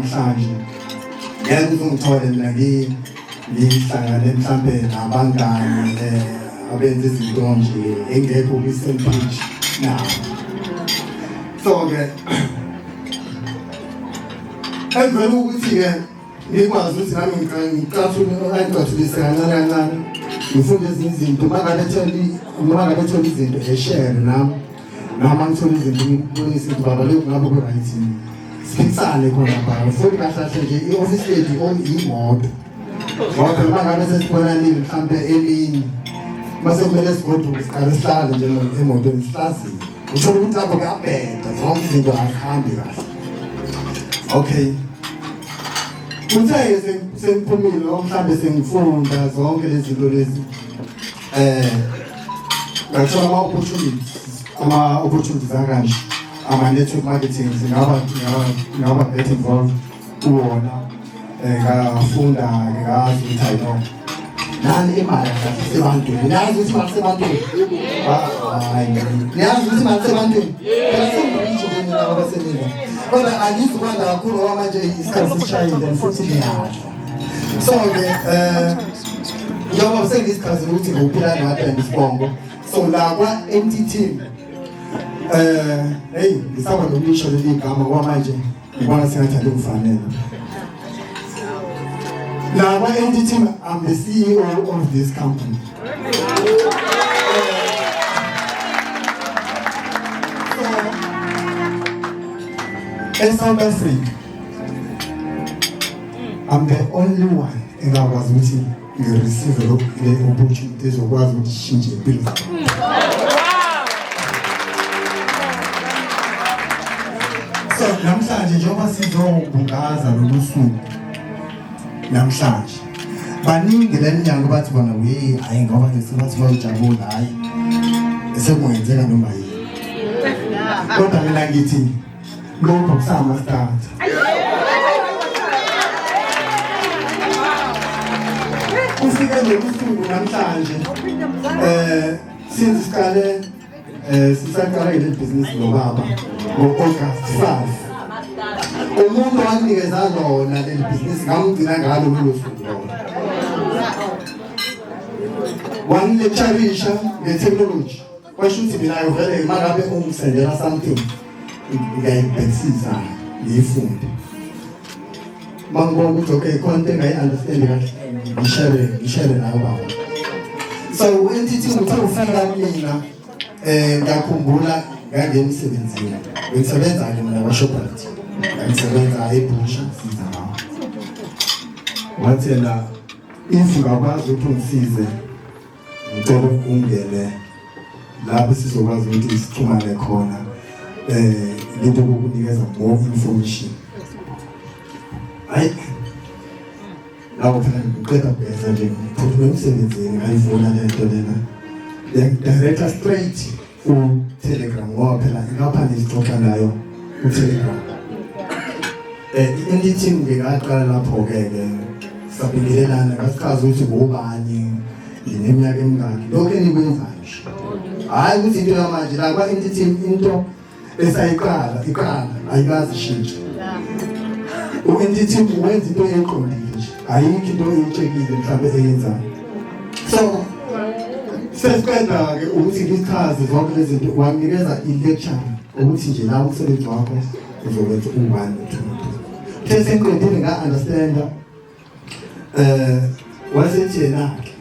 namhlanje ngeke uzungithole mina ngihlangane mhlambe nabangani abenza izinto nje engekho kwi-same page nabo. So-ke emveni ukuthi-ke ngikwazi ukuthi nami ngicathule angicathulise kancane kancane, ngifunde ezinye izinto. Uma ngabe ethola izinto eshere nami, noma ngithola izinto ngibonise ukuthi baba lokhu ngabe ku-right, siphikisane khona baba. Futhi kahle kahle nje i-office yethu imoto, ngoba phela uma ngabe sesibonanile mhlampe emini, mase kumele sigoduke, siqale sihlale nje emotweni sihlazile, uthole ukuthi lapho kuyabheda, zonke izinto azihambi kahle. Okay, kuthe sengiphumile mhlambe sengifunda zonke lezi zinto lezi, ngathola ama-opportunities akanje, ama-network marketing, ngaba get involved kuwona. Ngafunda, ngazi ukuthi I know nani imali sebantwini. Niyazi ukuthi imali sebantwini? Hayi, niyazi ukuthi imali sebantwini? Phela sengirisho ke mina abaseningi, kodwa angizukwanda kakhulu ngoba manje isikhathi sishayile futhi niyadla. So-ke njengoba sengizichazile ukuthi ngiwuphila ngathi isibongo, so la kwa-NTT, hey, ngisaba nokulisho leli gama ngoba manje ngibona sengathi alikufanele. La kwa-NTT, I'm the CEO of this company. So eSouth Africa I'm the only one engakwazi ukuthi ngi-receive le opportunity ezokwazi ukuthi ishintshe impilo zami. So namhlanje njengoba sizobungaza lolu suku namhlanje, baningi le mnyango bathi bona we hayi, ngoba nje sebathi bayojabula, hayi, sekungenzeka noma yini, kodwa mina ngithi lokho kusama-start. Kufike lolu suku namhlanje, since siqale, sisaqala le business nobaba ngo-August 5, umuntu wanginikeza lona leli business ngamgcina ngalo lolo suku lolo, wangi-lecturisha nge-technology, kwasho ukuthi mina vele uma ngabe ungisendela something ngiyayibhekisisa, ngiyifunde. Uma ngibona ukuthi okay, khona into engayi-understand kahle, ngishere nayo baba. So u-NTT uthe ufika kumina, ngiyakhumbula ngangena emsebenzini, bengisebenza-ke mina kwa-Shoprite, ngangisebenza ebhusha siza ngawo. Wathi yena, if ungakwazi ukuthi ungisize, ngicela ungene lapho sizokwazi ukuthi sixhumane khona, lento kokunikeza more information. Hayi, lapho phela ngiqeda kugeza nje, ngiphuthume emsebenzini, ngayivula le nto lena, yangi-directa straight ku-Telegram, ngoba phela inkampani isixoxa nayo ku-Telegram. I-NTT ngingaqala lapho-ke ke sabingelelana, ngasichaza ukuthi ngobani, ngineminyaka emingaki, lokhu enikwenzayo nje, hhayi ukuthi into yamanje. La kwa-NTT into esayiqala iqala ayikazi ishintshe. U-NTT wenza into eqondile nje, ayikho into eyitshekile mhlawumbe eyenzayo. So sesiqeda-ke ukuthi ngichaze zonke lezi zinto, wanginikeza i-lecture ukuthi nje la umsebenzi wakho uzokwenza u-one, two, three. Kuthe sengiqedile nga-understanda, wasethi yena-ke,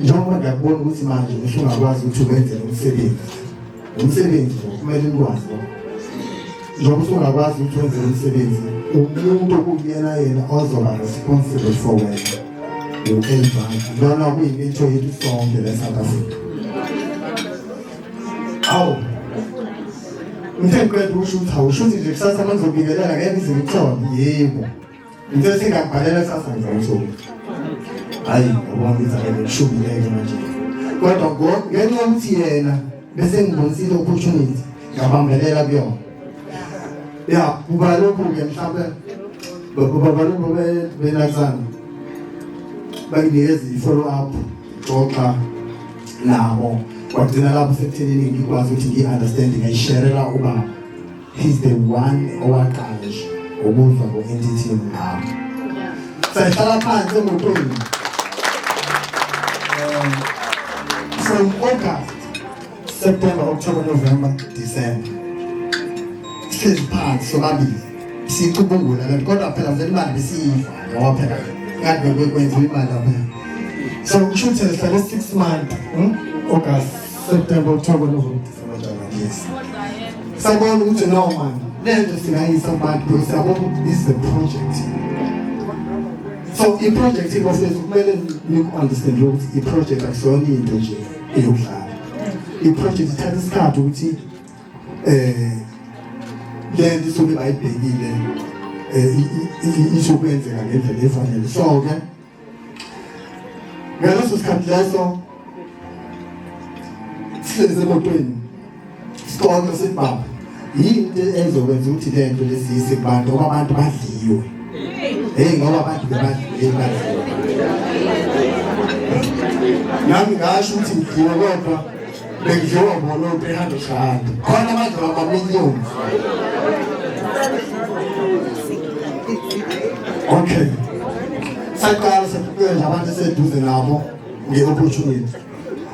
njengoba ngiyakubona ukuthi manje usungakwazi ukuthi wenze lo msebenzi, umsebenzi lo kumele nikwazi lo, njengoba usungakwazi ukuthi wenze lo msebenzi, umuntu okuyena yena ozoba responsible for wena u-Elvanka lona kuyimitho yethu sonke la South Africa. Awu, ngithe ngiqeda ukusho ukuthi awusho ukuthi nje kusasa uma ngizobingelela ngeke ngize ngikuthole. Yebo, ngithe sengiyakubhalela kusasa ngizawuthola. Hayi, yabona ngithi ake ngishubile-ke manje, kodwa ngenxa yokuthi yena bese ngibonisile opportunity, ngabambelela kuyona. Ya, kuba lokhu-ke mhlawumbe babalokhu belathana banginikeza i-follow up, xoxa nabo, kwagcina lapho sekuthenini ngikwazi ukuthi ngiyi-understand, ngayisherela ubaba. He's the one owaqala nje Ukuzwa ngo-NTT ngabo. Sahlala phansi emotweni. From August, September, October, November, December. Sihlezi phansi sobabili. Sicubungula lento kodwa phela vele imali besiyiva ngoba phela ngathi bekwenziwa imali lapha. So kusho ukuthi sihlale 6 months, August, September, October, November, December, January. Yes. Sabona ukuthi no man, lento singayisa kubantu because siyabona ukuthi this is a project. So i-project bafethu kumele niku-understand ukuthi i-project akusiyona into nje eyokudlala. I-project ithatha isikhathi ukuthi lento isuke bayibhekile izokwenzeka ngendlela efanele. So ke ngaleso sikhathi leso sihlezi emotweni sixoxe sithi baba yini ezokwenza ukuthi le nto lesiyise kubantu ngoba abantu badliwe. Hey ngoba abantu bebadliwe badliwe. Nami ngasho ukuthi ngidliwe kodwa bengidliwa bona o-300 rand khona badliwa ama-millions. Okay. Saqala saqhubeka abantu eseduze nabo nge-opportunity.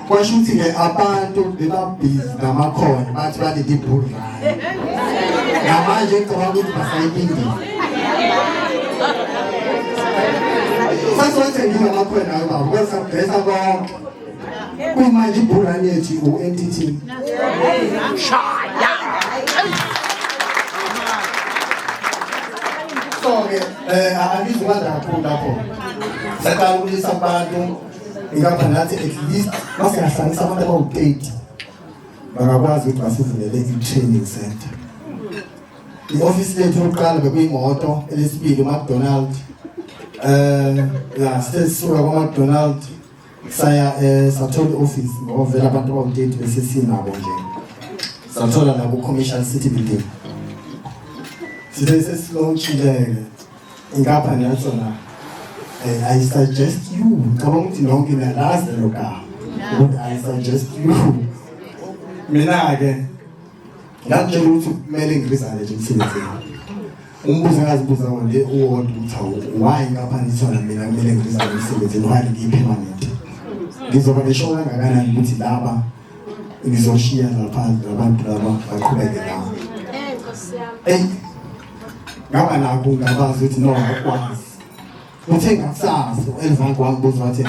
Kwasho ukuthi-ke abantu bebabhizi ngamakhona bathi balinde i-bull run. Namanje ngicabanga ukuthi basayilindile. Sasiwathengile amakhona ayo baba, kwesabhesa konke. Kuyimanje i-bull run yethu u-NTT. Shaya. So-ke angizukwazi kakhulu lapho. Saqala ukulisa abantu ngapha nathi at least masingahlanganisa abantu abawu-30 bangakwazi ukuthi basivulele i-training center. I-ofisi lethu lokuqala bekuyimoto, elesibili uMcDonald. Ya sithe sisuka kwa-McDonald saya sathola i-office ngoba vele abantu abawu-30 bese sinabo nje. Sathola naku-Commercial City Building. Sithe sesilaunchile-ke inkampani yathona I suggest you, ngicabanga ukuthi nonke niyalazi lelo gama ukuthi I suggest you. Mina-ke ngakutshela ukuthi kumele ngirizale nje emsebenzini. Umbuzo engazibuza wona nje uwodwa ukuthi hawu why inkampani ithona mina kumele ngirizale emsebenzini, why ngiyi-permanent? Ngizoba ngisho kangakanani ukuthi laba ngizoshiya lapha labantu laba baqhubeke nabo. Eyi ngaba nakho ngabazi ukuthi no akwazi. Uthe ngakusasa u-Elvank wangibuza wathi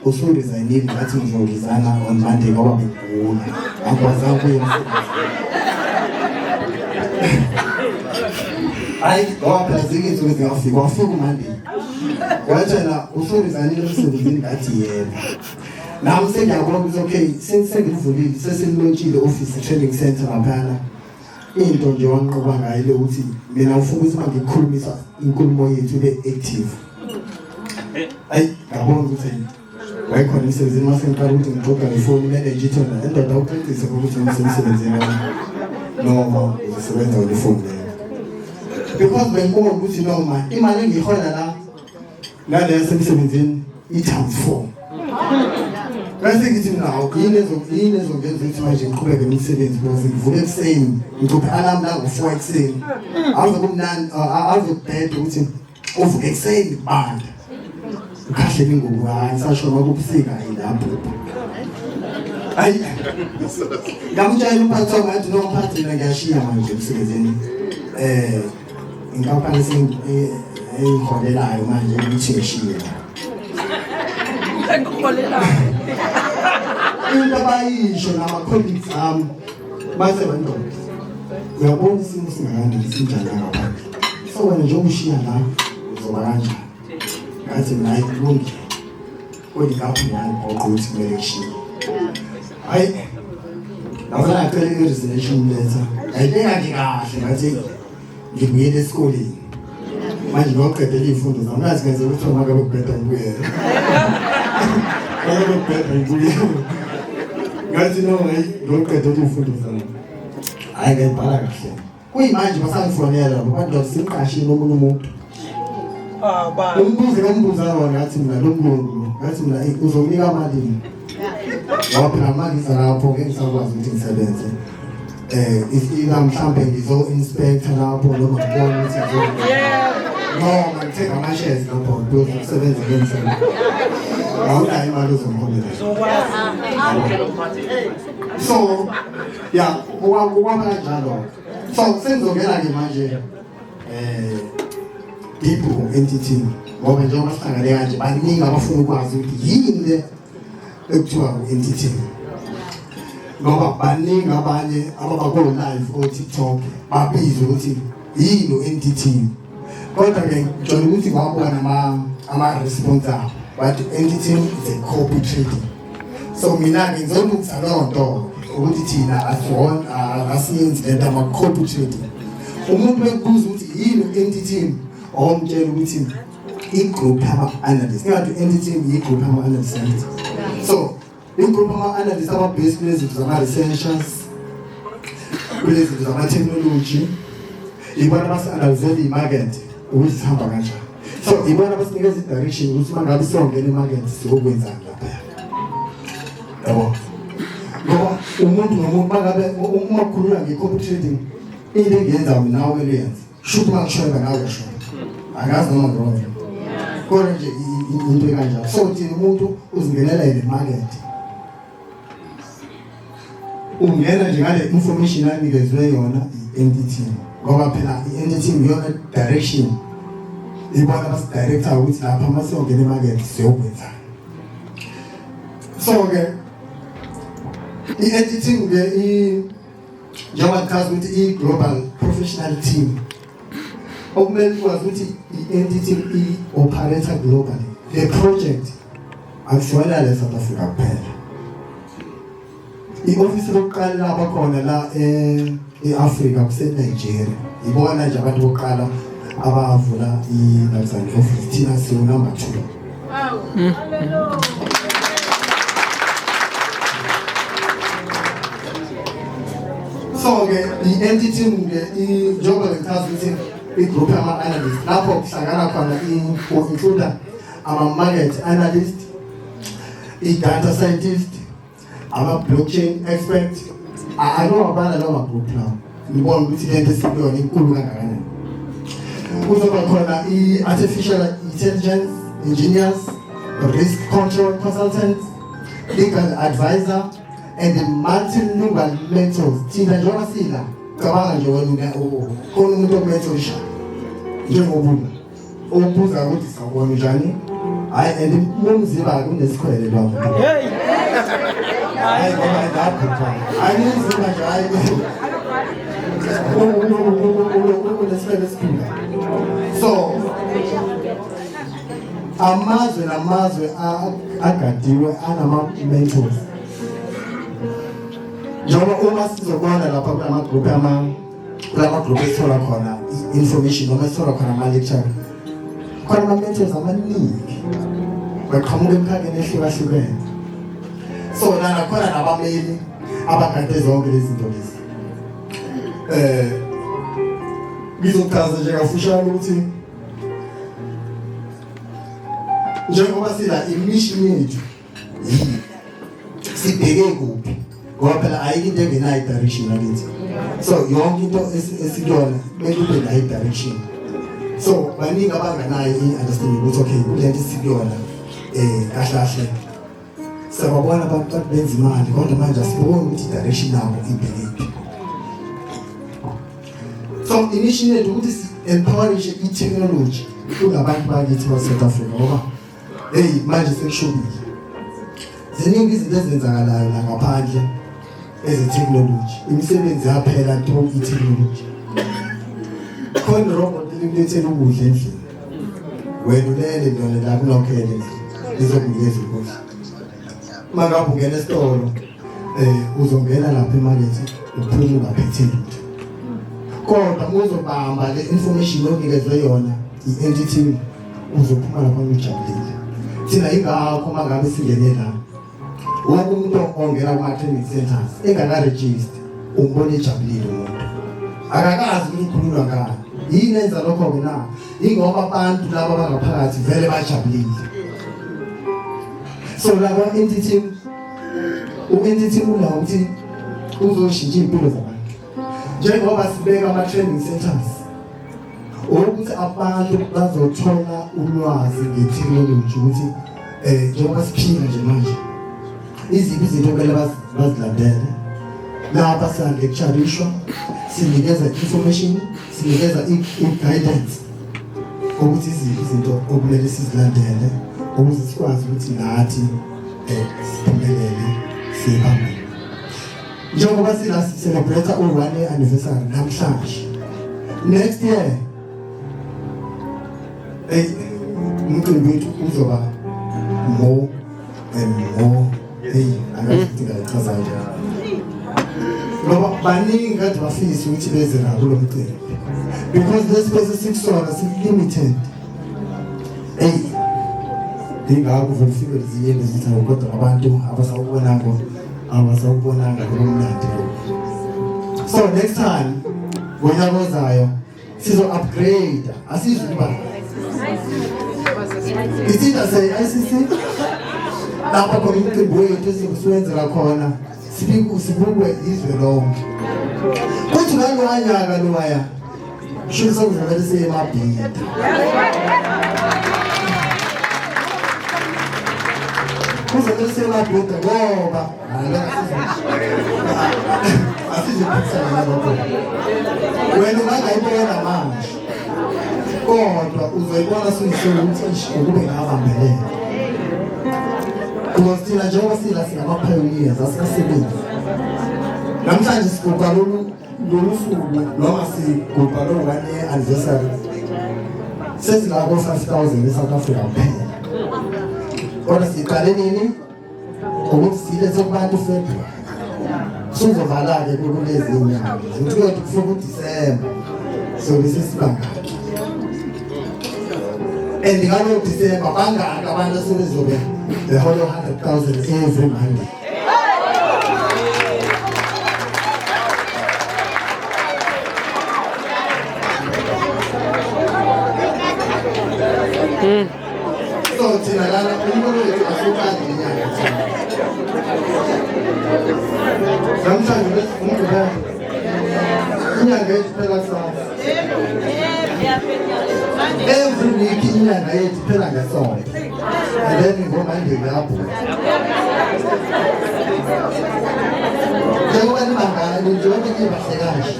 usuresignile, ngathi ngizoresigna on Monday ngoba bengigula. Angikwazanga ukuya emsebenzini. Hayi ngoba phela zinye izinsuku zingafika, wafika uMonday. Wathi yena usuresignile emsebenzini, ngathi yebo. Nami sengiyabona ukuthi okay sengivulile sesilontshile office training center laphana. Into nje wanqoba ngayo le ukuthi mina ufuna ukuthi mangikhulumisa inkulumo yethu ibe active. Ayi ngabona ukuthi wayekhona emsebenzini mase ngiqala ukuthi ngixoxa ngefoni imanager ithi yona endoda ucacise ukuthi ngisemsebenzini noma uzosebenza ngefoni leyo. Because bengibona ukuthi noma imali engiyihola la nale yasemsebenzini i-times 4. Bese ngithi mina hawu yini yini ezongenza ukuthi manje ngiqhubeke nomsebenzi because ngivuke ekuseni ngicuphe alarm la ngo-4 ekuseni. Ave kumnandi ave kubheda ukuthi uvuke ekuseni kubanda. Ukhahlela ingubo hayi ngisasho noma kubusika yilapho. Hayi ngamtshela umphathi wami ngathi no mphathi mina ngiyashiya manje emsebenzini. Inkampani engiholelayo manje ngithi ngishiye. Into abayisho nama-colleagues ami bathe wendoda uyabona isimo singakanjani sinjani ngaphandle. So wena njengoba ushiya la uzoba kanjani? Ngathi mina hayi kulungile. Kodwa inkampani yangiphoqa ukuthi kumele ngishiye. Hayi ngavele ngacela i-resignation letter. Ngayibeka nje kahle ngathi ngibuyele esikoleni. Manje ngoqedela izifundo zami ngazi ngenza ukuthi uma ngabe kubheda ngibuyele. Ngabe kubheda ngibuyele. Ngathi no hayi ngoqedela izifundo zami. Hayi ngayibhala kahle. Kuyimanje basangifonela labo bantu simqashile omunye umuntu. Umbuzo ngombuzo wona ngathi mina lo mlungu ngathi mina uzonginika malini? Ngoba phela manje lapho ngeke ngisakwazi ukuthi ngisebenze. If either mhlambe ngizo inspector lapho noma ngibona ukuthi ngizo noma ngithenga ama-shares lapho kuyosebenza ngendlela awunayo imali ozomholela. So ya kwaba kanjalo. So sengizongena-ke manje deep ku-entity, ngoba njengoba sihlangane kanje baningi abafuna ukwazi ukuthi yini le ekuthiwa u-entity, ngoba baningi abanye ababa ko-live o-TikTok babize ukuthi yini u-entity. Kodwa-ke ngijwayele ukuthi ngwabona ama-response abo bathi entity is a copy trading. So mina-ke ngizolungisa leyo nto ukuthi thina asiyenzi lento ama-copy trading. Umuntu bekubuza ukuthi yini u-entity, owamtshela ukuthi i-group yama-analyst. Ingathi u-entity i-group yama-analyst. So i-group ama-analyst aba-based kulezi zinto zama-researchers, kulezi zinto zama-technology, ibona abasi-analyzela i-market ukuthi sihamba kanjani. So ibona abasinikeza i-direction ukuthi uma ngabe siyongena e-market sizokwenzani laphaya, yabo. Ngoba umuntu nomuntu mangabe uma kukhulunywa nge-copy trading, into engiyenzayo mina nawe kumele uyenze. Shuthi uma ngishoda nawe uyashoda, angazi noma ngironke, kodwa nje into ekanjalo. So thina umuntu uzingenela yena e-market, ungena nje ngale information anikezwe yona i-entity, ngoba phela i-entity iyona direction, ibona abasidirector ukuthi lapha uma siyongena e-market siyokwenzani. So-ke i-entity ke njengoba ngichaza ukuthi i-global professional team, okumele ukwazi ukuthi i-entity i-operate globally. The project akusiyona le South Africa kuphela. I-ofisi lokuqala labakhona la e-Afrika kuse-Nigeria, ibona nje abantu bokuqala abavula i-Luxury office. Thina siwu number 2. Wow. Hallelujah. So ke i-entity ke njengoba ngichaza ukuthi i-group yama-analyst, lapho kuhlangana khona include ama-market analyst, i-data scientist, ama-blockchain expert. Anowabala lawo ma-group lawo, ngibona ukuthi lento esikuyona inkulu kangakanani. Kuzoba khona i-artificial intelligence engineers, risk control consultants, legal advisor and the multilingual mentors. Thina njengoba sila, cabanga nje wena khona umuntu okumentorisha njengobuda obuza ukuthi sawubona njani, hayi, and umzimba kunesikhwele lo muntu, hayi, ngoba ngabhubha, hayi, umzimba nje, hayi, unesikhwele esikhulu. So amazwe namazwe agadiwe anama-mentors, njengoba uma sizobona lapha kulama-group kulama-group esithola khona i-information noma esithola khona ama-lecture, khona ama-mentors amaningi baqhamuka emkhakheni ehlukahlukene. So lana khona nabameli abagade zonke lezi zinto lezi. Ngizochaza nje kafushane ukuthi njengoba sila, i-mission yethu yini, sibheke kuphi, ngoba phela ayikho into engenayo i-direction akithi. So yonke into esikuyona kumele ube nayo i-direction. So baningi abanganayo i-understanding ukuthi okay, kule nto esikuyona kahle kahle siyababona abantu bathi benza imali, kodwa manje asiboni ukuthi i-direction yabo ibhekephi. So i-mission yethu ukuthi si-empowerishe i-technology kulabantu bakithi ba-South Africa, ngoba hey, manje sekushubile, ziningi izinto ezenzakalayo la ngaphandle eze-technology, imisebenzi yaphela through i-technology. Khona irobot elikulethela ukudla endlini, wena ulele lona la kunokhele lizokunikeza ukudla. Uma ngabe ungena esitolo, uzongena lapha emakethe uphume ungaphethe lutho, kodwa uzobamba le information onikezwe yona i-entity, uzophuma lapha ujabulile. Thina ingakho uma ngabe singene la, wonke umuntu ongena kuma-training centers engaka-register umbona ejabulile umuntu, akakazi ukuthi ukhululwa ngani. Yini enza lokho-ke na? Ingoba abantu laba abangaphakathi vele bajabulile. So laba entity, u-entity una ukuthi uzoshintsha iy'mpilo zabantu. Njengoba sibeka ama-training centers ukuthi abantu bazothola ulwazi ngethekhnoloji ukuthi njengoba siphila nje manje iziphi izinto kumele bazilandele. Lapha siya-lecturishwa, sinikeza information, sinikeza i-guidance ukuthi iziphi izinto okumele sizilandele ukuze sikwazi ukuthi nathi siphumelele siye phambili. Njengoba sila celebrate u-1 year anniversary namhlanje, next year umcimbi wethu uzoba more and more. Hey, angazi ukuthi ngayichaza kanjani, ngoba baningi kade bafisa ukuthi beze la kulo mcimbi because le space esikusona si-limited. Hey, ingakho vele ufike lezinye zithi, kodwa abantu abasawubonanga lo mnandi lo. So next time, ngonyaka ozayo, sizo upgrade, asizukuba isitha se-ICC lapha khona umcimbi wethu esiwenzela khona sibukwe izwe lonke. Kuthi ngalowa nyaka lowaya shuthi sekuzomele siye eMabhida. Kuzomele siye eMabhida ngoba asizophikisana nalokho. Wena ungangayibona manje, kodwa uzoyibona suyisho ukuthi ish, ukube ngabambelela, because thina njengoba sila singama-pioneers, asikasebenzi. Namhlanje sigubha lolu suku noma sigubha lo 1 year anniversary, sesilako 5000 eSouth Africa kuphela, kodwa siqale nini ukuthi silethe kubantu? February. Sizovala-ke kulezi nyanga, ukuthi kuyothi kufika uDisemba sobe sesibangaki, and ngalowo Disemba bangaki abantu asebezobe behola 100,000 every Monday? So thina lana umbono wethu asiwuqali ngenyanga thina. Namhlanje umgqibelo, inyanga yethu phela kusasa. Every week inyanga yethu phela ngesonto, and then ngoMonday lapho njengoba nibangani, njengoba nibahle kanje,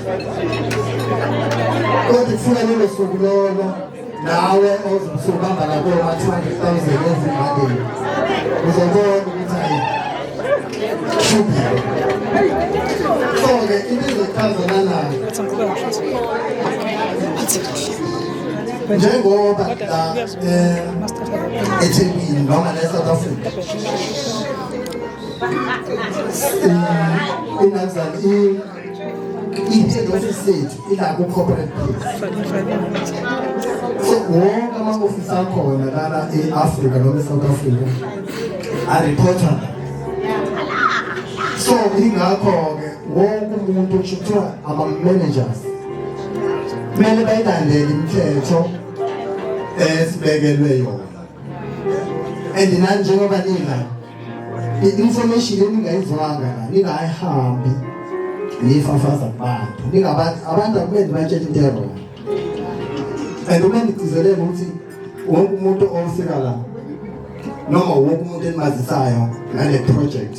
kodwa kufika lelo suku lolo nawe ozobe labo ma-200,000 every Monday, uzobona ukuthi hayi, shubile. So-ke into ezochaza lana, njengoba la eThekwini noma la eSouth Africa inazani i-head office yethu ila ku-corporate place, so wonke ama-ofisi akhona lana e-Afrika noma e-South Africa areporta. So ingakho-ke wonke umuntu, kusho kuthiwa ama-managers, kumele bayilandele imithetho esibekelwe yona. And nani njengoba nila i-information eningayizwanga la, ningayihambi niyifafaza kubantu. Ningabantu, abantu akumele batshele into e-wrong. And uma nigcizelele ukuthi wonke umuntu ofika la noma wonke umuntu enimazisayo ngale project,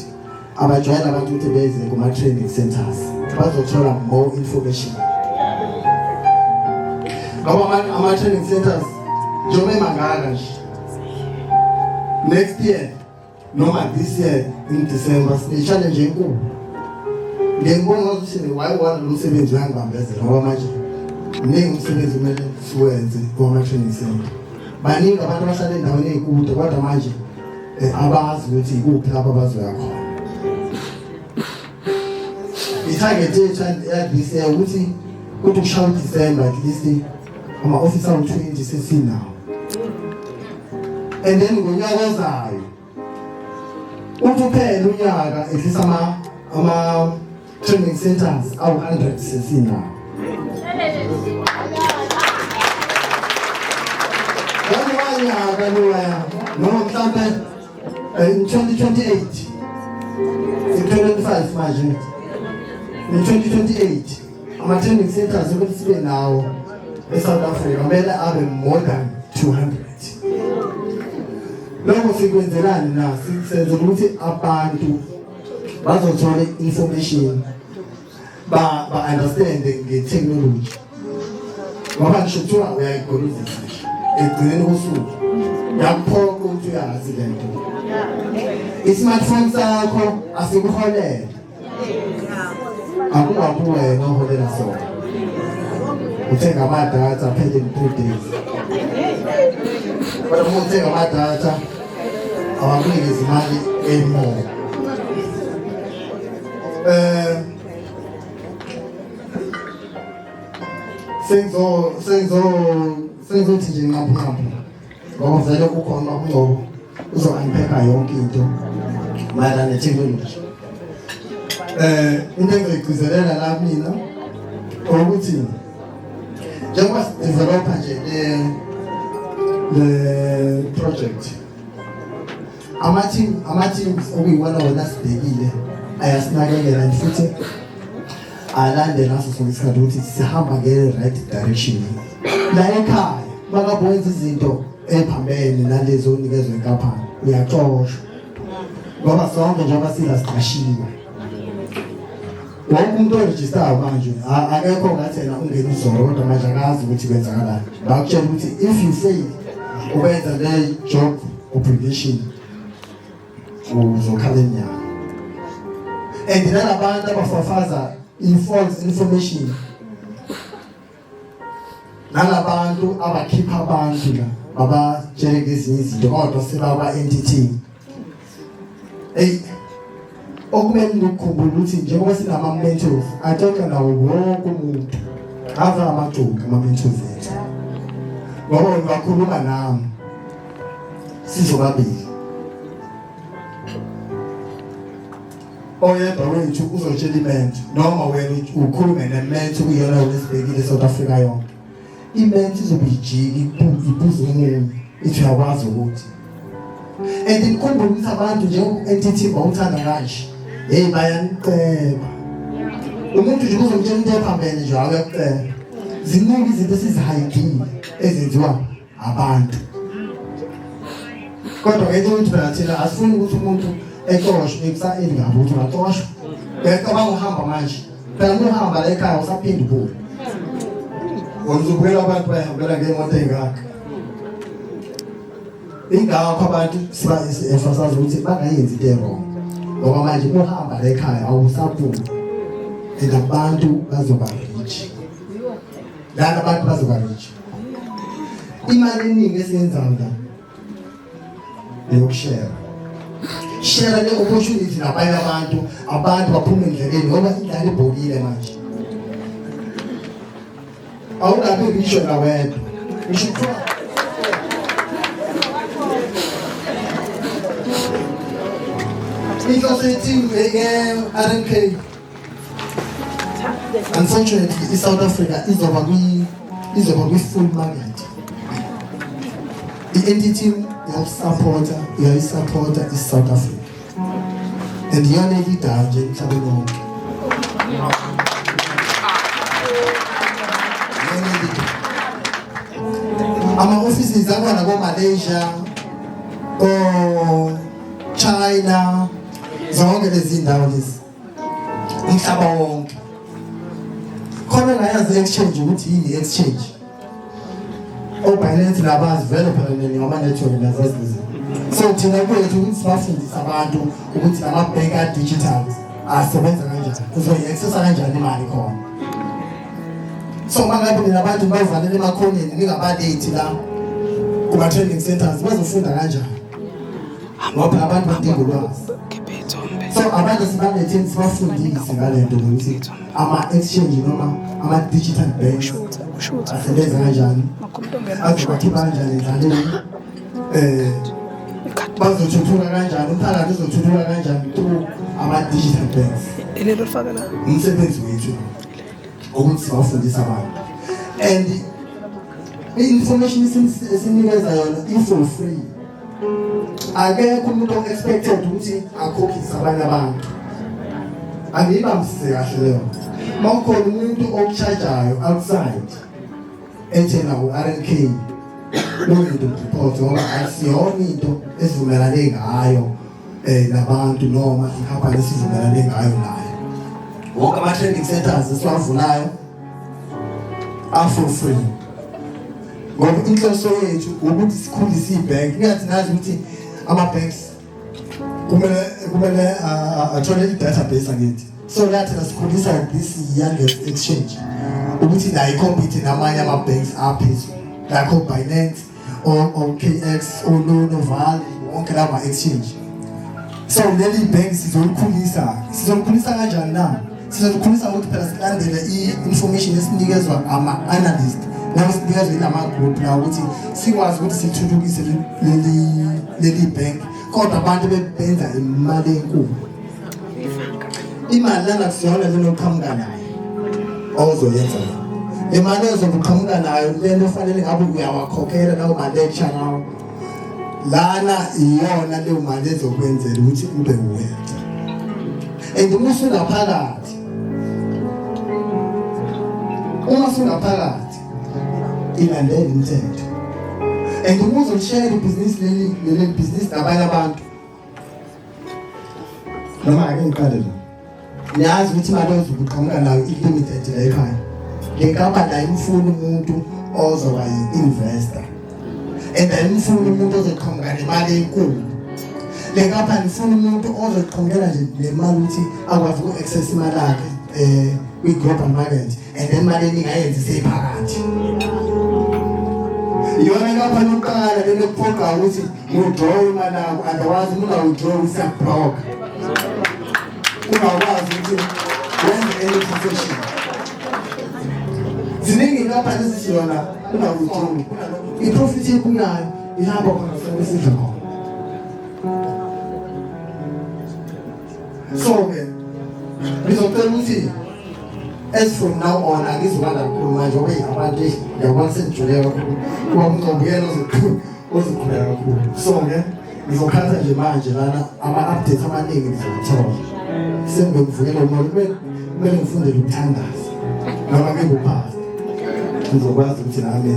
abajwayele abantu ukuthi beze kuma-training centers, bazothola more information, ngoba ama-training centers njengoba emangaka nje, next year noma this year in December sine-challenge enkulu. Ngiyengibona ngazuthi wayiwona lo msebenzi uyangibambezela, ngoba manje mningi umsebenzi kumele siwenze kuma-training center. Baningi abantu abahlala endaweni ey'kude, kodwa manje abazi ukuthi ikuphi lapho abazoya khona. I-target yethu ya-this year ukuthi kuthi kushaya uDisemba at least ama-ofisi awu-20 sesinawo, and then ngonyaka ozayo uthi uphela unyaka at least ama training centers awu-100 sesinawo. Ngalowa lowaya noma mhlampe in 2028, in 2025 manje, in 2028. Ama-training centers ukuthi sibe nawo e-South Africa kumele abe more than 200. Lokho sikwenzelani na? Senzela ukuthi abantu bazothola information, ba ba understand nge-technology, ngoba ngisho kuthiwa uyayigolozisa nje ekugcineni kosuku yakuphoqa ukuthi uyazi le nto. I-smartphone sakho asikuholele, akungakuwena oholela sona. Uthenga amadatha aphele in 3 days, kodwa uma uthenga amadatha awakunikeza imali e-more. Sengizothi nje nqaphu nqaphu, ngoba vele kukhona uNgcobo uzo-unpacka yonke into mayelana ne-technology. Into engizoyigcizelela la kumina ukuthi njengoba sidevelopa nje le project, ama-teams okuyiwona wona sibhekile ayasinakekela and futhi alandela ngaso sonke isikhathi ukuthi sihamba nge-right direction. La ekhaya makabe wenza izinto ephambene nalezo onikezwe inkampani, uyaxoshwa, ngoba sonke njengoba sila siqashiwe. Wonke umuntu orejistayo manje, akekho ngathi yena ungena uzolo kodwa manje akazi ukuthi kwenzakalani. Bakutshela ukuthi if you fail ukwenza le job obligation, uzokhala enyama. And nalabantu abafafaza i-false information, nalabantu abakhipha abantu la babatshele ngezinye izinto kodwa sebakwa-NTT, eyi, okumele nikukhumbule ukuthi njengoba sinama-mentors axoxa nawo wonke umuntu, ave amaxoki ama-mentors ethu, ngoba wena wakhuluma nami sizobabili, oyedwa wethu uzotshela i-mentor, noma wena ukhulume ne-mentor kuyona yona esibhekile South Africa yonke. I-mentor izobe ijika ibuza omunye, ithi uyakwazi ukuthi, and nikhumbule ukuthi abantu njengo-NTT bawuthanda kanje, hey, bayaniceba. Umuntu nje uzomtshela into ephambene nje, awuyakuceba. Ziningi izinto esizihayidile ezenziwa abantu, kodwa ngento yokuthi phela thina asifuni ukuthi umuntu exoshwe ekusa-eli kabi ukuthi ungaxoshwa. Uyacabanga uhamba manje, phela uma uhamba la ekhaya usaphinde ubuye, wena uzobukela abantu bayihambela ngey'moto ey'ngaka. Ingakho abantu siba-emphasize ukuthi bangayenzi into e-wrong, ngoba manje uma uhamba la ekhaya awusabuyi, and abantu bazoba rich lana, abantu bazoba rich. Imali eningi esiyenzayo la eyokushare share le opportunity nabanye abantu, abantu baphume endleleni, ngoba indlala ibhokile manje. Awungabi ngisho nawedwa, ngisho kuthiwa inhloso ye-team ye-RMK, unfortunately i-South Africa izoba kwi-full market. I-NTT iyawusupporta, iyayisupporta i-South Africa and iyona elidayo nje emhlabeni wonke. Iyona elidayo. Ama-offices akhona ko-Malaysia, o-China, zonke lezi ndawo lezi, umhlaba wonke. Khona ongayazi i-exchange ukuthi yini i-exchange? O-Binance labazi vele phela nini ngama-network nazazi lezi. So thina kwethu ukuthi sibafundise abantu ukuthi lama-bank a-digital asebenza kanjani, uzoyi-accessa kanjani imali khona. So uma ngabe nina abantu bavalele emakhoneni, ningabalethi la kuma-training centers, bazofunda kanjani? Ngoba phela abantu badinga ulwazi. So abantu sibaletheni, sibafundise ngale nto ukuthi ama-exchange noma ama-digital banks asebenza kanjani, azobakhipha kanjani endlaleni, bazothuthuka kanjani, umphakathi uzothuthuka kanjani through ama-digital banks. Lelo lifake la. Umsebenzi wethu ukuthi sibafundise abantu, and i-information esinikeza yona i-for free. Akekho umuntu o-expected ukuthi akhokhise abanye abantu. Angiyibambisise kahle leyo. Mawukhona umuntu okushajayo outside ethena u-RNK loyo muntu report ngoba asiyona into esivumelane ngayo eh nabantu noma ikhampani esivumelane ngayo nayo. Wonke ama-training centers esiwavulayo are for free ngoba inhloso yethu ukuthi sikhulise ibhenki. Ingathi nazi ukuthi ama-banks kumele athole i-database angithi, so la thina sikhulisa this youngest exchange ukuthi nayo i-compete namanye ama-banks aphezulu like o-Binance, o-OKX, o-Luno, Val, wonke lawo ma-exchange. So leli bank sizolikhulisa. Sizolikhulisa kanjani na? Sizolikhulisa ngokuthi phela silandele i-information esinikezwa ama-analyst noma sinikezwe ilama-group la ukuthi sikwazi ukuthi sithuthukise leli bank, kodwa abantu bebenza imali enkulu. Imali lana kusiyona lena oqhamuka nayo ozoyenza la imali ozokuqhamuka nayo, lena ofanele ngabe uyawakhokhela lawo ma-lecture lawo lana, iyona leyo mali ezokwenzela ukuthi ube wealth. And uma usungaphakathi ilandela imithetho and uma uzolishayela ibhizinisi leli bhizinisi nabanye abantu, noma ake ngiqale la, niyazi ukuthi imali ozokuqhamuka nayo i-limited la ekhaya. Le nkampani ayimfuni umuntu ozoba yi-investor and ayimfuni umuntu ozoqhamuka nemali enkulu. Le nkampani ifuna umuntu ozoqhamukela nje nemali ukuthi akwazi uku-access imali yakhe kwi-global market and then imali eningi ayenze seyiphakathi. Iyona nkampani yokuqala lento ekuphoqa ukuthi withdraw imali yakho, otherwise uma unga-withdraw isiyakublock, ungakwazi ukuthi wenze any transaction. Ziningi inkampani ezithi yona unga-withdraw i-profit ebuyayo, ihamba khona sonke sidla khona. So-ke ngizocela ukuthi as from now on angizubanda kakhulu manje ngoba abantu ngiyabona sengijule kakhulu, kuba umngcombo uyena ozokhula kakhulu. So-ke ngizokhatha nje manje lana, ama-updates amaningi ngizowathola sengivukele umoya. Kumele ngifundele ukuthandaza noma ngingupastor, ngizokwazi ukuthi nami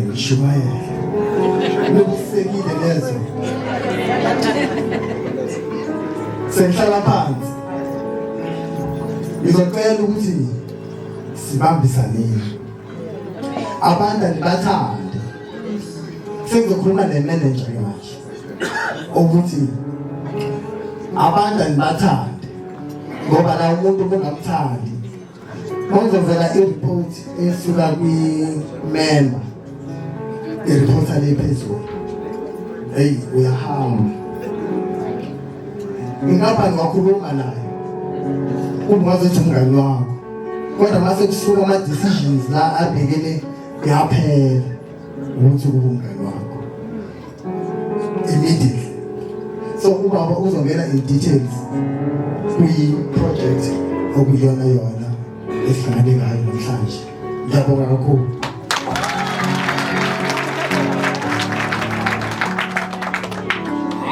ngishumayele lokusekile lezo. Sengihlala phansi, ngizocela ukuthi sibambisaneni abantu anibathande. Sengizokhuluma ne-manager ke manje ukuthi abantu anibathande ngoba la umuntu ubungamthandi kuzovela i-report esuka kwi-member, i-report le phezulu, hey, uyahamba. Inkampani wakhuluma nayo ungazi ukuthi umngani wakho, kodwa mase kusuka ama-decisions la abhekene kuyaphela ukuthi kube umngani wakho immediately. So ubaba uzongena in details kwi-project okuyona yona esihlangane ngayo namhlanje. Ngiyabonga kakhulu.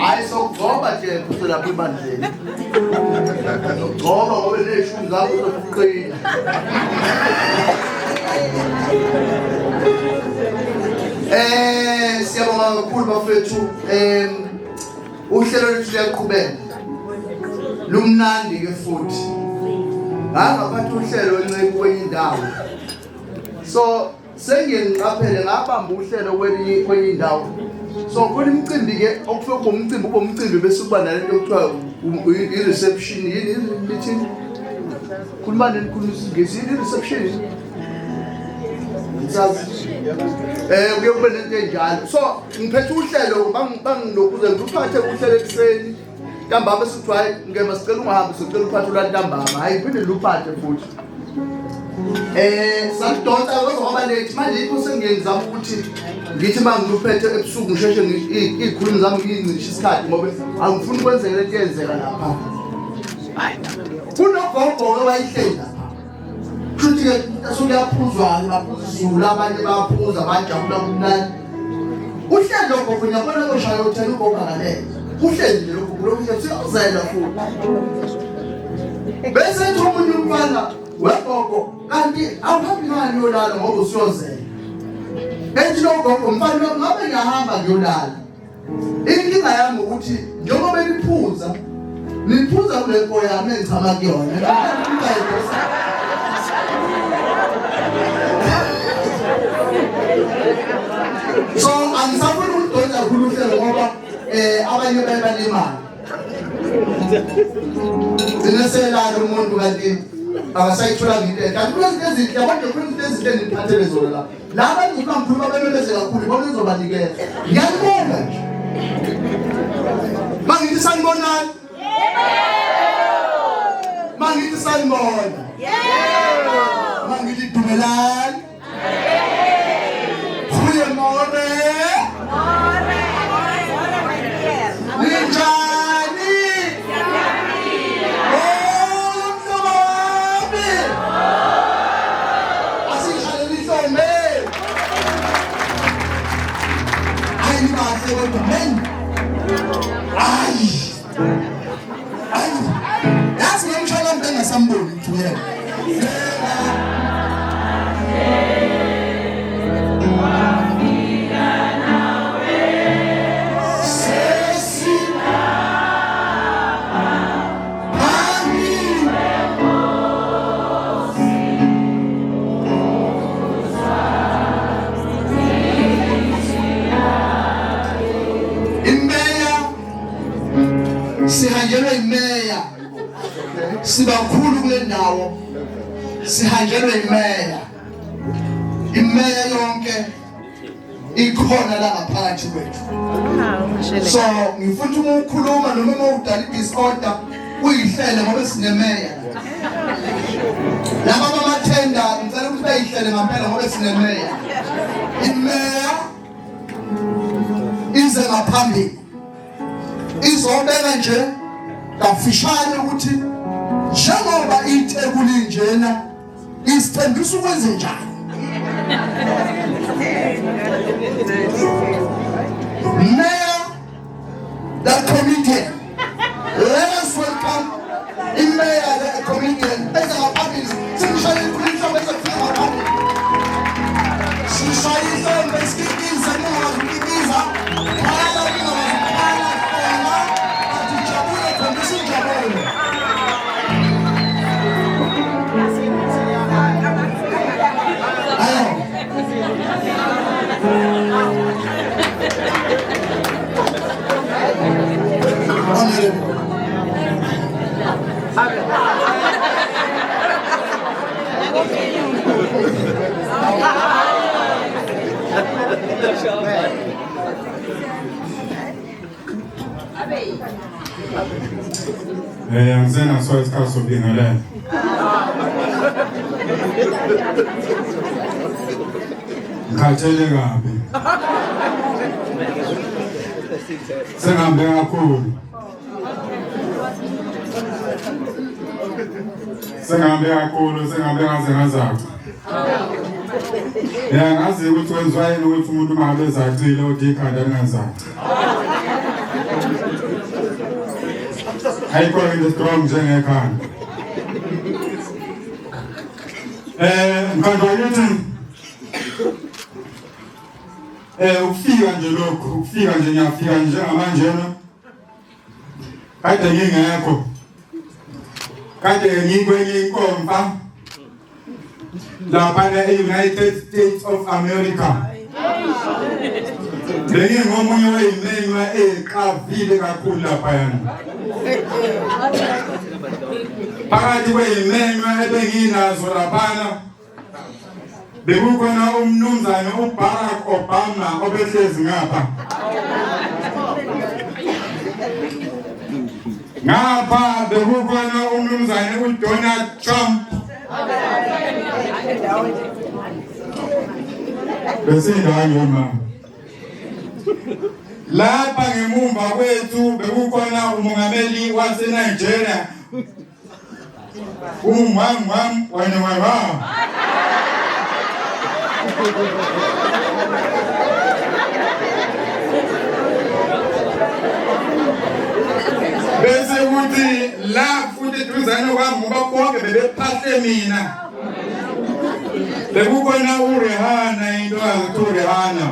Hayi, sokugcoba nje kuselapha ebandleni. Sokugcoba ngoba ney'shumi zakho zokuqina. Siyabonga kakhulu bafethu. Uhlelo lwethu luyaqhubeka. Lumnandi ke futhi. Ngangaphatha uhlelo eNceku kwenye indawo. So sengiye ngiqaphele ngabamba uhlelo kwenye indawo. So khona imicimbi ke okufike kube umcimbi, ube umcimbi bese kuba nalento okuthiwa i-reception, yini lithini? Khuluma nini, khuluma isiNgisi, yini i-reception? Ngisazi. Kuye kube nento enjalo. So ngiphethe uhlelo bangilokhuze ngiphathe uhlelo ekuseni. Ntambama sithi hayi ngema sicela ungahambi, sicela uphathe ulantambama. Hayi, phinde luphathe futhi. Salidonsa kwaze kwaba late manje, yikho sengiye ngizama ukuthi ngithi uma ngiluphethe ebusuku ngisheshe iy'khulumi zami ngiyincishe isikhathi ngoba angifuni kwenzeke lento eyenzeka lapha. Kunogogo-ke wayihleli lapha. Kushuthi-ke sekuyaphuzwa-ke, baphuza isiZulu, abanye bayaphuza, bajabula kumnandi. Uhleli lo gogo, ngiyabona koshaya uthela ugogo akalele. Uhleli nje lo gogo, lo uhleli siyozela futhi. Bese ethi omunye umfana Wegogo kanti awuhambi ngani uyolala ngoba usuyozela. Ethi lo gogo mfana ngabe ngiyahamba ngiyolala. Inkinga yami ukuthi njengoba niphuza niphuza kule nko yami engichama kuyona. So angisafuni ukudonsa kakhulu uhlelo ngoba abanye baye balimala. Gcina selala umuntu kanti akasayitholanga into enhle. Kanti kunezinto ezinhle yabona kunezinto ezinhle enginiphathele zona la. Laba ngithi ngikhuluma bememeze kakhulu ibona ngizobanikeza. Ngiyanibonga nje. Mangithi sanibonani. Yebo. Mangithi sanibona. Yebo. Mangithi dumelani. Goeiemôre. Môre. Môre meneer. Ninjani? Oh, mhlobo wami. Asishayele ihlombe. Hayi nibahle kodwa men. Hayi. Hayi. Yazi ngomshana wami engasamboni ukuthi uyena. Sesi phambi Imeya sihanjelwe imeya sibakhulu kule ndawo sihanjelwe imeya imeya yonke ikhona la ngaphakathi kwethu. So ngifuna uma ukhuluma noma uma udala i-disorder uyihlele ngoba sinemeya. Laba bamathenda ngicela ukuthi bayihlele ngampela ngoba sinemeya. Imeya ize ngaphambili izobeka nje kafishane ukuthi njengoba iTheku linjena isithembisa ukwenze njani. Mayor, the comedian. Let us welcome iMayor, the comedian. Eza ngaphambili, simshayele ikhuluma eza kufika ngaphambili. Sishaya ihlombe sikikize, ningakwazi ukukikiza. Khala ningakwazi ukukhala khona. But ujabule, khombisa injabulo. Ayo. Honorable. Angisenaso isikhathi sokubingelela. Ngikhathele kabi. Sengihambe kakhulu. Sengihambe kakhulu, sengihambe ngaze ngazaca. Ya ngazi ukuthi kwenziwa yini ukuthi umuntu uma ngabe ezacile uthi ikhanda lingazaci. Ayikho into strong njengekhanda. Mkhandlu wakithi ukufika nje lokhu, ukufika nje ngiyafika njengamanje no. Kade ngingekho. Kade ngikwenye inkomfa lapha e-United States of America. Bengingomunye weyimenywa eqavile kakhulu laphayana. Phakathi kweyimenywa ebenginazo laphana bekukhona umnumzane uBarack Obama obehlezi ngapha. Ngapha bekukhona umnumzane uDonald Trump. Besindanye mama. Lapha ngemumva kwethu bekukhona umongameli waseNigeria. Umwam wena wewa. Bese kuthi la futhi eduzane kwami ngoba bonke bebephahle mina. Bekukhona uRehana into yakuthi uRehana.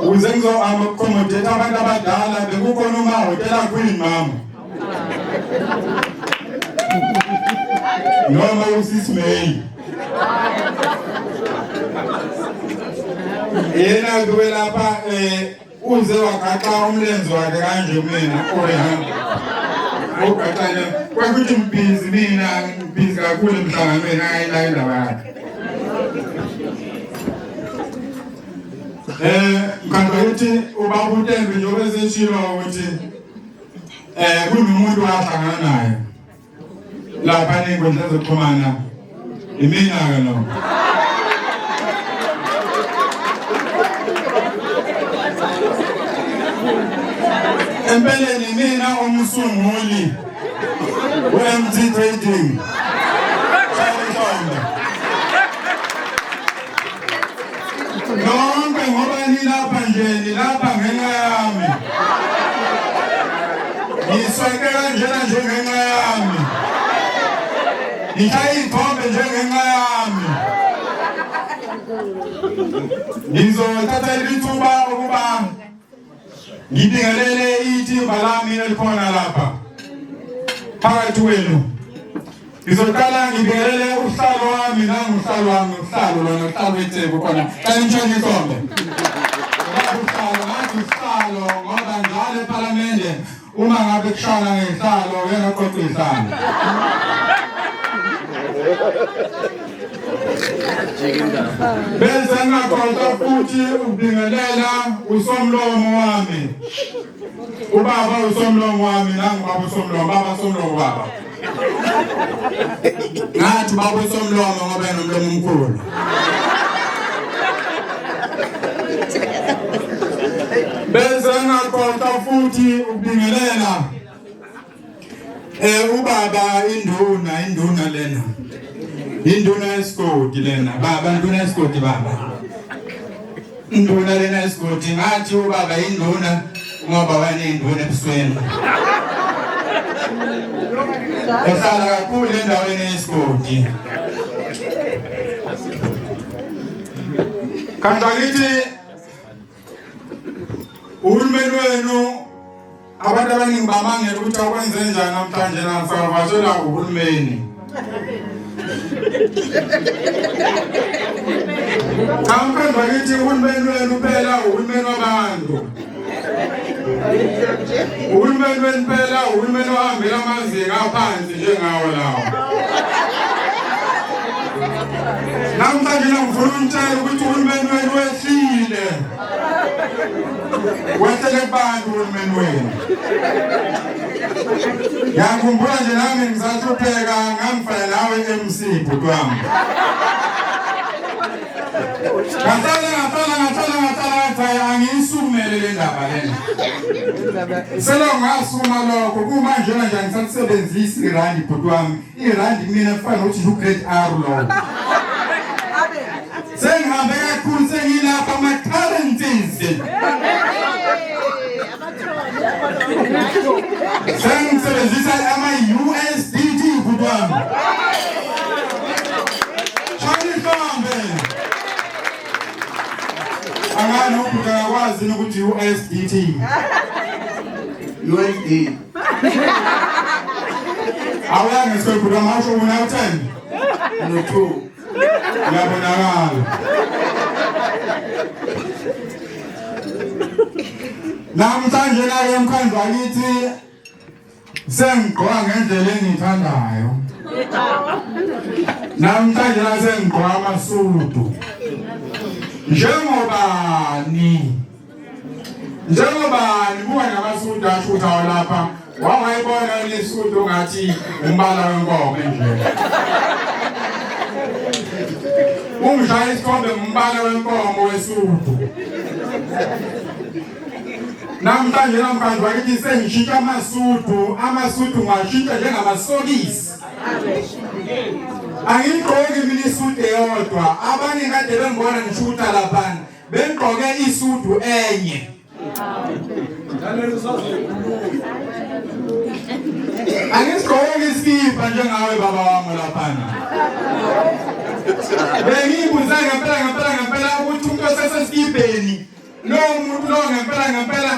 Ukuze ngizo-accommodate abantu abadala bekukhona umahhotela Queen mama. Noma usisi May. Yena kuwe lapha eh uze wagaxa umlenze wakhe kanje mina uRehana. Ugaxa nje kwakuthi ngibhizi mina ngibhizi kakhulu emhlanganweni ayila indaba yakhe. Eh kanti ukuthi ubaba uTembe njengoba eseshilo ukuthi eh kunomuntu ahlangana naye lapha nenkundla zokuxhumana imina-ke lo empeleni imina umsunguli we-MT Trading Nonke ngoba nilapha nje nilapha ngenxa yami. Ngisweke kanjena nje ngenxa yami. Ngishaya iy'thombe nje ngenxa yami. Ngizothatha lithuba ukuba ngibingelele ithimba lami elikhona lapha phakathi kwenu. Ngizoqala ngibingelele uhlalo wami nanguhlalo wami uhlalo lona uhlalo wetheku khona xa nimshaya ihlombe. Uhlalo ngathi uhlalo ngoba njalo ephalamende uma ngabe kushayana ngehlalo uyena oqoqa ihlalo. Bese ngingakhohlwa futhi ukubingelela usomlomo wami. Ubaba usomlomo wami nangu baba usomlomo baba somlomo baba. Ngathi baba usomlomo ngoba enomlomo omkhulu. Bese ngakhohlwa futhi ukubingelela eh ubaba induna induna lena. Induna yesigodi lena baba induna yesigodi baba. Induna lena yesigodi ngathi ubaba induna ngoba wena induna ebusweni. Ehlala kakhulu endaweni yesigodi. Kanti akithi uhulumeni wenu Abantu abaningi bamangela ukuthi akwenze njani namhlanje na savakashela uhulumeni. Cha mfana bakithi uhulumeni wenu phela uhulumeni wabantu. Uhulumeni wenu phela uhulumeni ohambela amazinga aphansi njengawo lawo. Namhlanje ngifuna ukunitshela ukuthi uhulumeni wenu wehlile. Wehlele kubantu uhulumeni wenu. Ngiyakhumbula nje nami ngisahlupheka ngangifana nawe MC bhuti wami. Ngahlala ngahlala ngahlala ngahlala ngathi angiyisumele le ndaba lena. Selo ngasuma lokho kumanje nje angisalisebenzisi irandi bhuti wami. Irandi kumina kufana nokuthi u-grade R lowo. Sengihambe kakhulu sengilapha ama-currencies. Sengisebenzisa ama-USDT bhuti wami. Shaya ihlombe. Angani ubhuti akakwazi ukuthi USDT. USD. Awuyange esikoleni bhuti wami awusho una u-10. No 2. Uyabonakala. Namhlanje la ke mkhandlu wakithi sengigqoka ngendlela engiyithandayo. Namhlanje la sengigqoka amasudu. Njengobani? Njengobani buka namasudu ashuthayo lapha wawayibona lisudu ngathi umbala wenkomo nje. Ungishaya isithombe ngumbala wenkomo wesudu. Namhlanje namhlanje wakithi sengishintsha amasudu, amasudu ngiwashintsha njengamasokisi. Angiyigqoki mina isudu eyodwa, abanye kade bengibona ngishutha laphana. Bengigqoke isudu enye. Angisigqoki isikibha njengawe baba wami laphana. Bengibuza ngempela ngempela ngempela ukuthi umuntu osesesikibheni lowo muntu lowo ngempela ngempela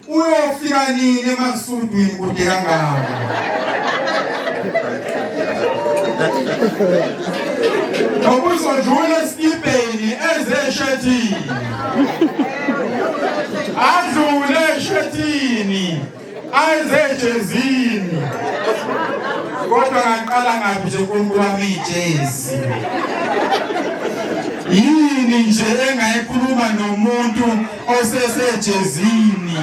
uyofika nini emasudwini kude kangaka. Ngoba uzodlula esikibheni eze eshethini. Adlule eshethini. Aze ejezini. Kodwa ngaqala ngaphi nje uNkulunkulu wami ijezi. Yini nje engayikhuluma nomuntu osesejezini?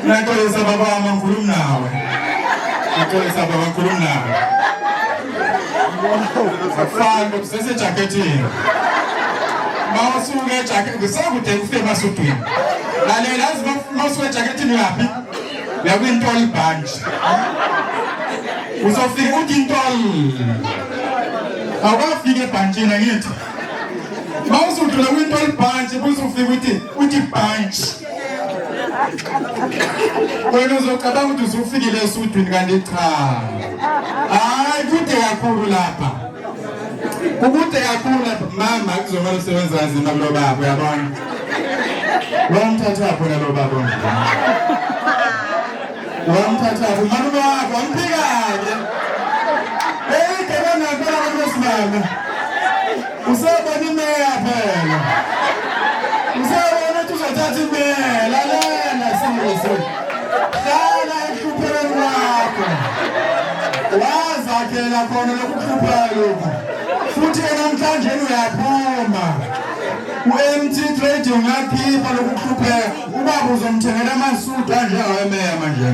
Naxolisa baba wami ngikhuluma nawe. Naxolisa baba ngikhuluma nawe. Akufani kusesejakethini. Mawusuke ejakethini kusekude kufike emasudwini. Lalela yazi mawusuke ejakethini uyaphi? Uya kwintol bunch. Uzofika uthi intol. Awukafiki ebhantshini angithi. Mawusudlula kwintol bunch buzofika uthi uthi bunch. Wena uzocabanga ukuthi usufikile esudwini kanti cha. Hayi kude kakhulu lapha. Kukude kakhulu lapha mama kuzomele usebenze kanzima kulo baba uyabona. Wamthatha khona lo baba. Wamthatha umalume wakho wamphika-ke. Hey, gebona ngempela abantu besimame. Usebona imeya phela. Usebona ukuthi uzothatha imeya. Lalela sisi. Hlala ekuhluphekeni kwakho. Wazakhela khona lokuhlupheka lokhu. Futhi namhlanje uyaphuma. U-MT Trading ungakhipha lokuhlupheka. Ubaba uzomthengela amasudu anjengawemeya manje.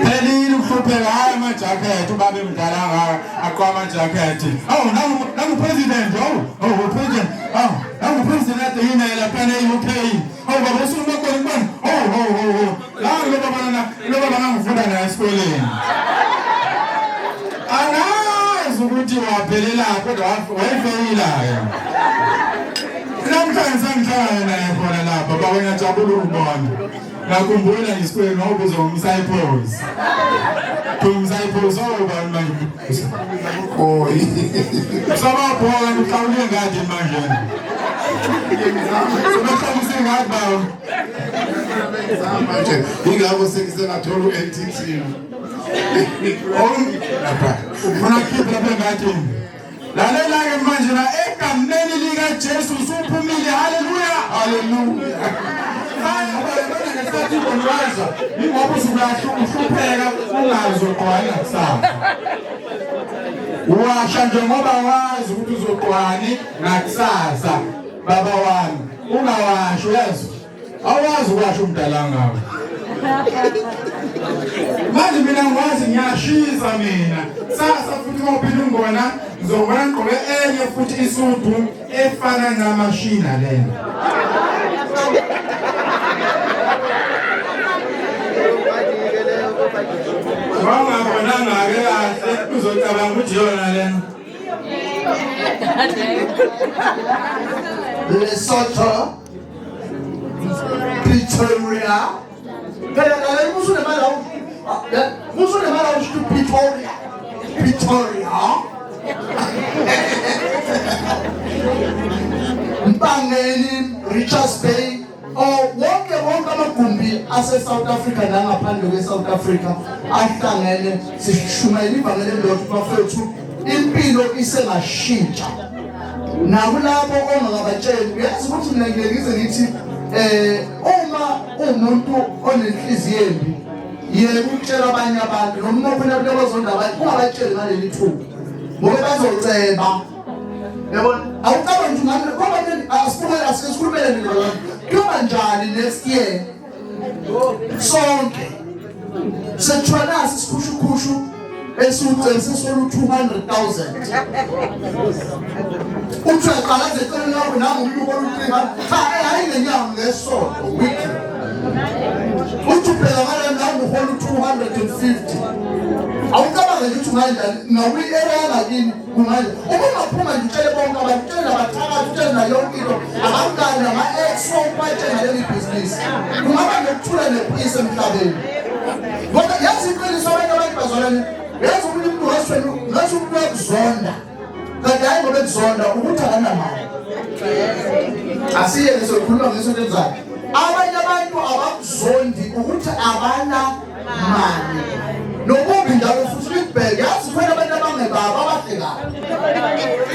Phelile ukuhlupheka hayi amajakhethi ubaba emdala kangaka aqwa amajakhethi. Awu nangu nangu president awu awu president awu nangu president ade yini lapha e-UK. Awu baba usumakoni kubani? Awu awu awu. Nangu lo baba lana lo baba ngangifunda naye esikoleni. Angazi ukuthi waphelela kodwa wayefeyila yena. Namhlanje sengihlangana naye khona lapha baba ngiyajabula ukubona. Ngakhumbula ngisikweni wawubizwa ngomsayiphozi. Umsayiphozi owubani manje? Boy. Sababhoka uhlawule ngadi manje. Sobahlawulise ngadi bawo. Manje ingakho sengisengathola u-NTT. Lapha. Ufuna khipha lapha engadini. Lalela-ke manje la egameni likaJesu usuphumile. Haleluya, haleluya. Ngesikhathi ibonwaza ingoba usukahle uhlupheka ungazi uqwani ngakusasa. Washa nje ngoba wazi ukuthi uzoqwani ngakusasa baba wami. Ungawashi uyezwa. Awazi ukwasho umdala ngawe. Manje mina ngwazi ngiyashisa mina. Sasa futhi uma uphinde ungibona ngizobona ngigqoke enye futhi isudu efana namashina lena. Wangabonanga-ke kahle uzocabanga ukuthi iyona lena. Lesotho Pretoria phela lalela uma usunemali uma usunemali awusho Pretoria Pretoria Mpangeni Richards Bay oh wonke wonke amagumbi ase South Africa nangaphandle kwe South Africa ahlangene sishumayela ivangeli elilodwa bafethu impilo isengashintsha nakulabo ongakabatsheli uyazi ukuthi mina ngike ngize ngithi eh uma umuntu onenhliziyo embi yeka ukutshela abanye abantu noma uma khona abantu abazonda abanye ungabatsheli ngaleli thuba ngoba bazoceba yabona awucabangi ukuthi ngani ngoba asibuke asike sikhulumele mina kuyoba njani next year sonke sekuthiwa nasi isikhushukhushu esiwucebise solu 200,000 uthi uyaqalaza eceleni lakho nangu umuntu olu-300 cha hayi ngenyanga ngesonto weekly uthi ubheka ngale nangu uhola u-250 awucabange nje ukuthi unganjani nakwi-area yangakini kunganjani uma ungaphuma nje utshele bonke abantu utshele nabathakathi utshele nayo yonke into abangani nama-ex wonke ngaleli bhizinisi kungaba nokuthula nepeace emhlabeni ngoba yazi iqiniso abanye abantu bazalwane. Uyazi omunye umuntu ngasho ngasho umuntu uyakuzonda. Kanti hayi ngoba ekuzonda ukuthi akanamali. Asiye sokhuluma ngesonto elizayo. Abanye abantu abakuzondi ukuthi abana mali. Nokubi njalo futhi libheke yazi khona abantu abangebaba abahle kabi.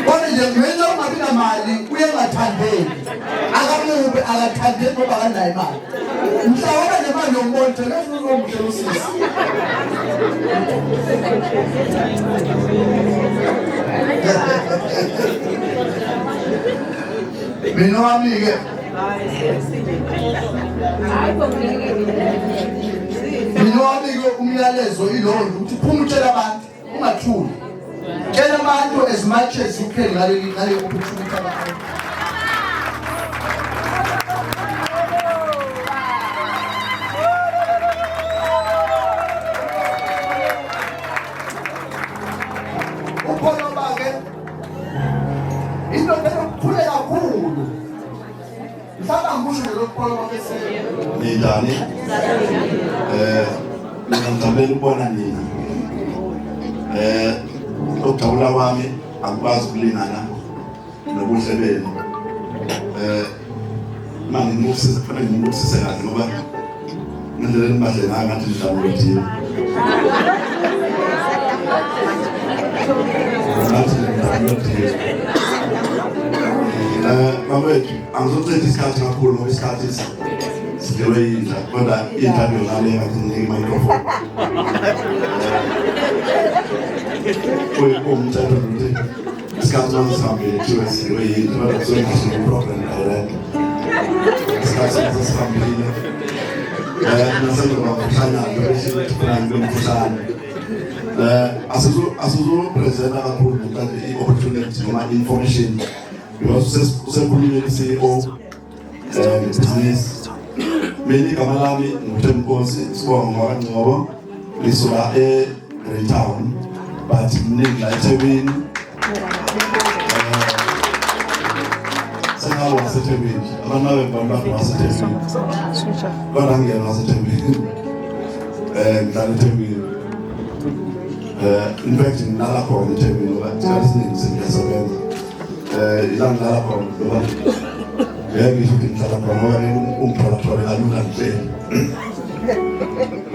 Kodwa nje ngenxa yokungabi namali uye engathandeki. Akamubi akathandeki ngoba akanayo imali. Mhla waba nemali yombona thena uzomuhle usisi. Mina wami-ke mina wami-ke umyalezo ilowo nje ukuthi phuma utshela abantu ungathuli tshela abantu as much as you can ngaleli ngale opportunity abantu ukhona ba-ke indoda enokukhule kakhulu mhlawumbe angikusho nje lokukholwa kwabese Ninjani? Eh, mina ngijabulele ukubona nina. Eh, ukujabula kwami akukwazi ukulingana nobuhle benu. Eh, manje ngibusise kufanele ngibusise kahle ngoba ngendlela enibahle ngayo ngathi nijabulile. Ngathi nijabulile. Eh, bafethu angizochitha isikhathi kakhulu ngoba isikhathi sidliwe yinja kodwa inja yona le ngathi nginike i-microphone. Kuwumthetho ukuthi isikhathi mase sihambile kuthiwe sidliwe yinja kodwa kusuke ngasuke i-program direct. Isikhathi mase sihambile. Eh, nasenzoba mfushane nje bese kuthi ngibe mfushane. Eh, asizu asizu presenta kakhulu namhlanje i-opportunity noma information because usekhulumile i-CEO ngebhizinisi. Mina igama lami nguThembinkosi Sibongo ngwakaNgcobo ngisuka e-Greytown but mningi la eThekwini. Sengabo waseThekwini abantu babe bantu baseThekwini kodwa ngiyena waseThekwini ngihlala eThekwini. In fact ngilala khona eThekwini ngoba isikhathi esiningi sengiyasebenza. Ila ngilala khona ngoba ngeke ngisho ukuthi ngihlala khona ngoba ngeke ungitholathole kalula ngihleli.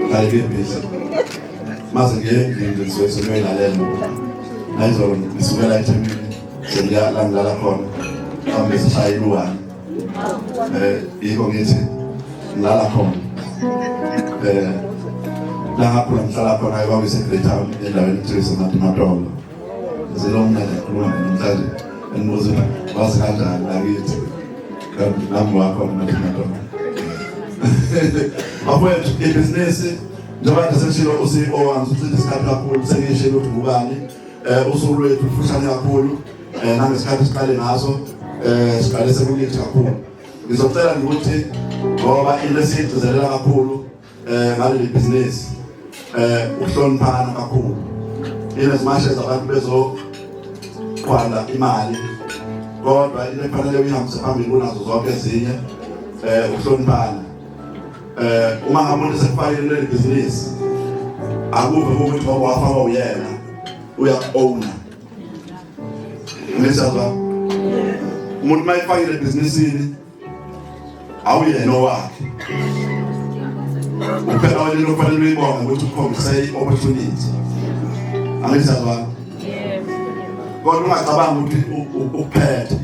Ngihlale ngi-busy. Mase ngiye endlini nje ngisuke sengiyoyilalela ngoba nayizolo ngisukela eThekwini sengiya la ngilala khona. Mhlawumbe sishaya iluwane. Yikho ngithi ngilala khona. La ngakhula ngihlala khona kwakuyise Greytown endaweni ekuthiwa iseMatimatolo. Ngizilo mna ngikhuluma namhlanje engibuza ukuthi wazi kanjani lakithi kanti nami wakhona eMatimatolo. Bafowethu ibhizinisi njengoba nje seshilo u-CEO wami usuchitha isikhathi kakhulu sengishilo ukuthi ngubani usuku lwethu lufushane kakhulu nangesikhathi siqale ngaso siqale sekulithi kakhulu. Ngizocela nje ukuthi ngoba into esiyigcizelela kakhulu ngaleli bhizinisi ukuhloniphana kakhulu. In as much as abantu bezoqhwala imali kodwa into ekufanele uyihambise phambili kunazo zonke ezinye ukuhloniphana. Uma ngabe umuntu esekufakile kuleli bhizinisi akuve ukuthi ngoba wafakwa uyena uyaku-owna. Ngisazwa umuntu uma efakile ebhizinisini awuyena owakhe kuphela wena into okufanele uyibonge ukuthi ukhombise i-opportunity. Angisazwa kodwa ungacabangi ukuthi ukuphethe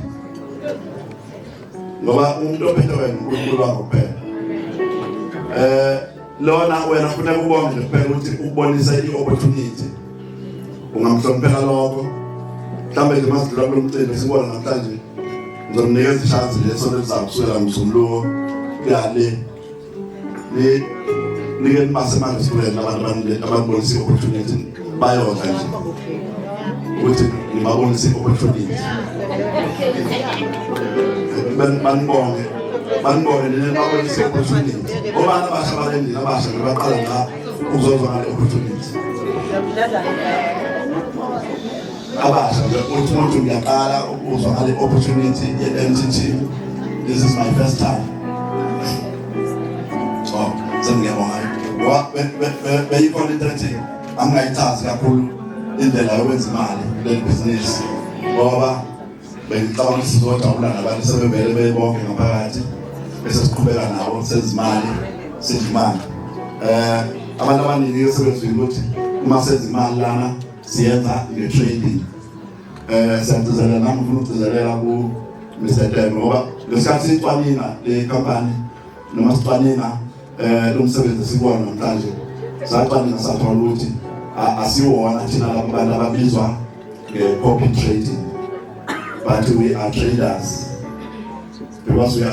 ngoba umuntu ophethe wena uNkulunkulu wakho kuphela. Lona wena kufuneka ubonge nje kuphela ukuthi ukubonise i-opportunity ungamhloniphela lokho. Mhlawumbe nje masidlula kulo mcimbi sibona namhlanje ngizomnikeza ishansi nje esonto elizayo kusukela ngoMsombuluko kuya le nike nibase ema-restaurant abantu abanibonisa i-opportunity bayodla nje ukuthi nibabonise i-opportunity banibonge banibonge nina nibabonise i-opportunity obani abasha balendini abasha nje baqala nga ukuzozwa ngale opportunity abasha nje uthi umuntu ngiyaqala ukuzwa ngale opportunity ye-MTT this is my first time so sengiyabonga ngoba beyikhona into ethi Angingayichazi kakhulu indlela yokwenza imali kuleli bhizinisi ngoba bengicabanga ukuthi sizojabula nabantu sebevele bebonke ngaphakathi bese siqhubeka nabo senza imali sidla imali. Abantu abaningi sebezwile ukuthi uma senza imali lana siyenza nge-trading. Siyagcizelela, nami ngifuna ukugcizelela ku Mr Tembe ngoba lesikhathi sicwaninga le company noma sicwaninga lo msebenzi esikuwona namhlanje, sacwaninga sathola ukuthi asiwona thina labo bantu ababizwa nge-copy trading, but we are traders because we are